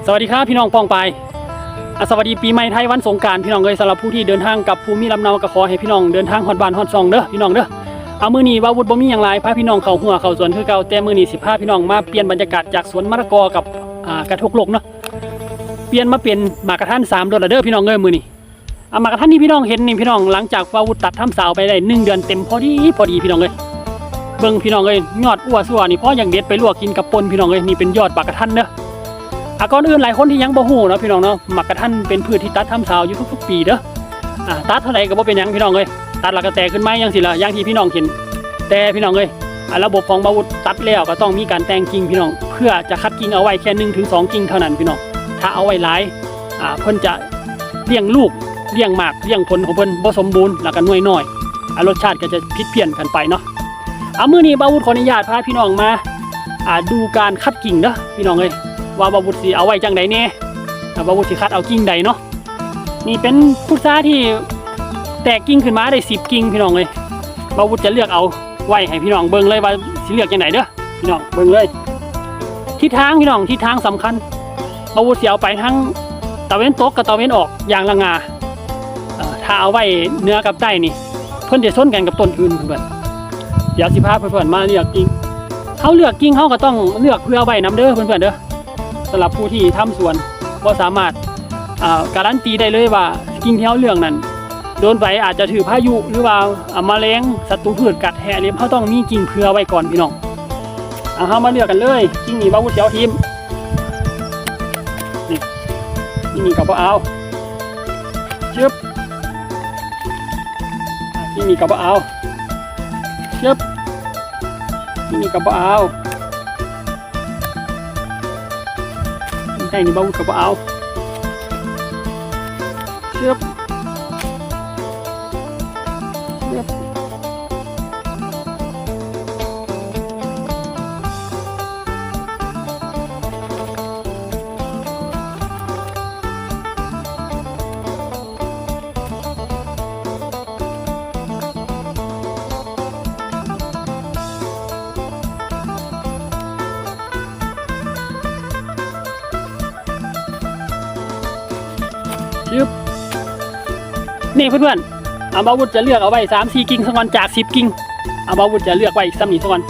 ສະຫວັດດີຄັບພີ່ນ້ອງປ້ອງປາຍ ອາ ສະຫວັດດີປີໃໝ່ໄທວັນສົງການພີ່ນ້ອງເອີຍ. ສຳລັບຜູ້ທີ່ເດີນທາງກັບພູມິລຳເນົາ ກໍຂໍໃຫ້ພີ່ນ້ອງເດີນທາງຮອດບ້ານຮອດຊ່ອງເດີພີ່ນ້ອງເດີ. ອາ ມື້ນີ້ບ່າວວຸດບໍ່ມີຫຍັງຫຼາຍ ພາພີ່ນ້ອງເຂົ້າຮົ້ວເຂົ້າສວນຄືເກົ່າ, ແຕ່ມື້ນີ້ຊິພາພີ່ນ້ອງມາປ່ຽນບັນຍາກາດຈາກສວນມະລະກອກກັບ ອາ ກະທົກໂລກເນາະ, ປ່ຽນມາເປັນໝາກກະທັນສາມລົດລະເດີພີ່ນ້ອງເອີຍມື້ນີ້. ອາ ໝາກກະທັນທີ່ພີ່ນ້ອງເຫັນນີ້ພີ່ນ້ອງ ຫຼັງຈາກບ່າວວຸດຕັດທຳສາວໄປໄດ້ໜຶ່ງເດືອນເຕັມພໍດີ ພໍດີພີ່ນ້ອງເອີຍ. ເບິ່ງພີ່ນ້ອງເອີຍ ຍອດອົວຊົ່ວນີ້ພໍຢາກເດັດໄປລວກກິນກັບປົ່ນພີ່ນ້ອງເອີຍ. ນີ້ເປັນຍອດໝາກກະທັນເດີ. ອາ ກ່ອນອື່ນຫຼາຍຄົນທີ່ຍັງບໍ່ຮູ້ເນາະພີ່ນ້ອງເນາະ ໝາກກະທັນເປັນພືດທີ່ຕັດທຳສາວຢູ່ທຸກໆປີເດີ. ອາ ຕັດເທົ່າໃດກໍບໍ່ເປັນຫຍັງພີ່ນ້ອງເອີຍ ຕັດແລ້ວກໍແຕກຂຶ້ນໃໝ່ຈັ່ງຊີ້ລະ ຢ່າງທີ່ພີ່ນ້ອງເຫັນ. ແຕ່ພີ່ນ້ອງເອີຍ ອາ ລະບົບຂອງບ່າວວຸດຕັດແລ້ວກໍຕ້ອງມີການແຕ່ງກິ່ງພີ່ນ້ອງ ເພື່ອຈະຄັດກິ່ງເອົາໄວ້ແຄ່ໜຶ່ງເຖິງສອງກິ່ງເທົ່ານັ້ນພີ່ນ້ອງ. ຖ້າເອົາໄວ້ຫຼາຍ ອາ ເພິ່ນຈະລ້ຽງລູກ ລ້ຽງໝາກ ລ້ຽງຜົນຂອງເພິ່ນບໍ່ສົມບູນ ແລ້ວກໍໜ່ວຍນ້ອຍ ອາ ລົດຊາດກໍຈະຜິດພຽນກັນໄປເນາະ. ອາ ມື້ນີ້ບ່າວວຸດຂໍອະນຸຍາດພາພີ່ນ້ອງມາ ອາ ດູການຄັດກິ່ງເດີພີ່ນ້ອງເອີຍ ວ່າບ່າວວຸດຊິເອົາໄວ້ຈັ່ງໃດແດ່ ອາ ບ່າວວຸດຊິຄັດເອົາກິ່ງໃດເນາະ. ນີ້ເປັນພຸດຊາທີ່ແຕກກິ່ງຂຶ້ນມາໄດ້ສິບກິ່ງພີ່ນ້ອງເອີຍ. ບ່າວວຸດຈະເລືອກເອົາໄວ້ໃຫ້ພີ່ນ້ອງເບິ່ງເລີຍວ່າຊິເລືອກຈັ່ງໃດເດີພີ່ນ້ອງ ເບິ່ງເລີຍ. ທິດທາງພີ່ນ້ອງ ທິດທາງສຳຄັນ ບ່າວວຸດຊິເອົາໄປທາງຕາເວັນຕົກກັບຕາເວັນອອກຢ່າງລະງ່າ. ເອີ ຖ້າເອົາໄວ້ເໜືອກັບໃຕ້ນີ້ ເພິ່ນຈະຊົນກັນກັບຕົ້ນອື່ນເພື່ອນໆ. ດຽວຊິພາເພື່ອນໆມາເລືອກກິ່ງ. ເຮົາເລືອກກິ່ງ ເຮົາກໍຕ້ອງເລືອກເຜື່ອໄວ້ນຳເດີເພື່ອນໆເດີ. ສຳລັບຜູ້ທີ່ທຳສວນບໍ່ສາມາດ ອາ ກາລັນຕີໄດ້ເລີຍວ່າກິ່ງທີ່ເຮົາເລືອກນັ້ນ ໂດນໄປອາດຈະຖືກພາຍຸ ຫຼືວ່າ ອາ ມະແລງສັດຕູພືດກັດແທະເລັບ. ເຮົາຕ້ອງມີກິ່ງເຜື່ອໄວ້ກ່ອນພີ່ນ້ອງ. ເອົາ ເຮົາມາເລືອກກັນເລີຍ. ກິ່ງນີ້ບ່າວວຸດຊິເອົາຖິ້ມ ນີ້ ນີ້ກໍບໍ່ເອົາ ຊຶບ ອ່າ ທີ່ນີ້ກໍບໍ່ເອົາ ຊຶບ ທີ່ນີ້ກໍບໍ່ເອົາ ໃນນີ້ບ່າວວຸດກໍບໍ່ເອົາ ຊຶບ ຊຶບ. ຊຶບ ນີ້ເພື່ອນໆ ອາ ບ່າວວຸດຈະເລືອກເອົາໄວ້ສາມສີ່ກິ່ງສາກ່ອນ ຈາກສິບກິ່ງ ອາ ບ່າວວຸດຈະເລືອກໄວ້ສ່ຳນີ້ສາກ່ອນ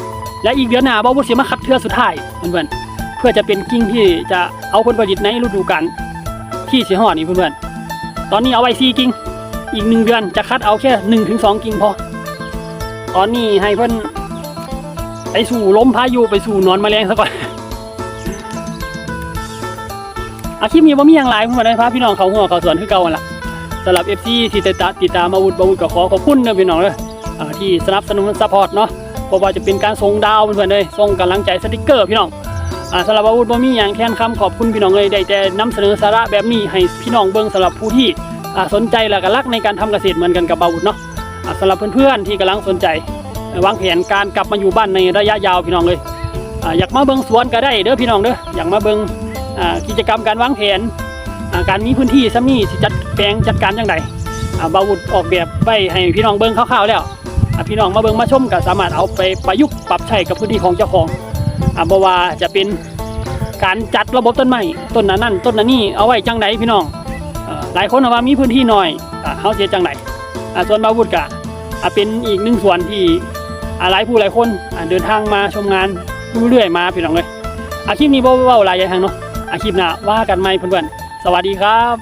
ແລະ ອີກເດືອນໜ້າບ່າວວຸດຊິມາຄັດເທື່ອສຸດທ້າຍເພື່ອນໆ ເພື່ອຈະເປັນກິ່ງທີ່ຈະເອົາຜົນຜະລິດໃນລະດູການທີ່ຊິຮອດນີ້ເພື່ອນໆ. ຕອນນີ້ເອົາໄວ້ສີ່ກິ່ງ ອີກໜຶ່ງເດືອນຈະຄັດເອົາແຄ່ໜຶ່ງເຖິງສອງກິ່ງພໍ. ຕອນນີ້ໃຫ້ເພິ່ນໄປສູ້ລົມພາຍຸ ໄປສູ້ໜອນມະແລງສາກ່ອນ. ອາ ຄລິບນີ້ບໍ່ມີຫຍັງຫຼາຍ ເພາະວ່າໄດ້ພາພີ່ນ້ອງເຂົ້າຮົ້ວເຂົ້າສວນຄືເກົ່າຫັ້ນລະ. ສຳລັບເອັຟຊີທີ່ຕິດຕາມ ຕິດຕາມບ່າວວຸດ ບ່າວວຸດກໍຂໍຂອບຄຸນເດີພີ່ນ້ອງເດີ ອາ ທີ່ສະໜັບສະໜູນ ຊັບພອດເນາະ ບໍ່ວ່າຈະເປັນການສົ່ງດາວເພື່ອນໆເອີຍ ສົ່ງກຳລັງໃຈ ສະຕິກເກີພີ່ນ້ອງ. ອາ ສຳລັບບ່າວວຸດບໍ່ມີຫຍັງແທນຄຳຂອບຄຸນພີ່ນ້ອງເອີຍ ໄດ້ແຕ່ນຳສະເໜີສາລະແບບນີ້ໃຫ້ພີ່ນ້ອງເບິ່ງ ສຳລັບຜູ້ທີ່ ອາ ສົນໃຈ ແລະ ກໍຮັກໃນການທຳກະເສດເໝືອນກັນກັບບ່າວວຸດເນາະ. ອາ ສຳລັບເພື່ອນໆທີ່ກຳລັງສົນໃຈ ວາງແຜນການກັບມາຢູ່ບ້ານໃນໄລຍະຍາວພີ່ນ້ອງເອີຍ ອາ ຢາກມາເບິ່ງສວນກໍໄດ້ເດີພີ່ນ້ອງເດີ ຢາກມາເບິ່ງ ອາ ກິດຈະກຳການວາງແຜນ ອາ ການມີພື້ນທີ່ສ່ຳນີ້ຊິຈັດແປງຈັດການຈັ່ງໃດ ອາ ບ່າວວຸດອອກແບບໄວ້ໃຫ້ພີ່ນ້ອງເບິ່ງຄ່າວໆແລ້ວ ອາ ພີ່ນ້ອງມາເບິ່ງມາຊົມກໍສາມາດເອົາໄປປະຍຸກປັບໃຊ້ກັບພື້ນທີ່ຂອງເຈົ້າຂອງ ອາ ບໍ່ວ່າຈະເປັນ ການຈັດລະບົບຕົ້ນໄມ້ ຕົ້ນອັນນັ້ນຕົ້ນອັນນີ້ເອົາໄວ້ຈັ່ງໃດພີ່ນ້ອງ. ເອີ ຫຼາຍຄົນວ່າມີພື້ນທີ່ໜ້ອຍ ເຮົາຊິເຮັດຈັ່ງໃດ? ອາ ສວນບ່າວວຸດກະ ອາ ເປັນອີກໜຶ່ງສວນທີ່ ອາ ຫຼາຍຜູ້ຫຼາຍຄົນ ອາ ເດີນທາງມາຊົມງານຢູ່ເລື້ອຍມາພີ່ນ້ອງເອີຍ. ອາ ຄລິບນີ້ບໍ່ເວົ້າຫຼາຍໃຫຍ່ຫຍັງເນາະ ອາ ຄລິບໜ້າວ່າກັນໃໝ່ເພື່ອນໆ ສະຫວັດດີຄັບ.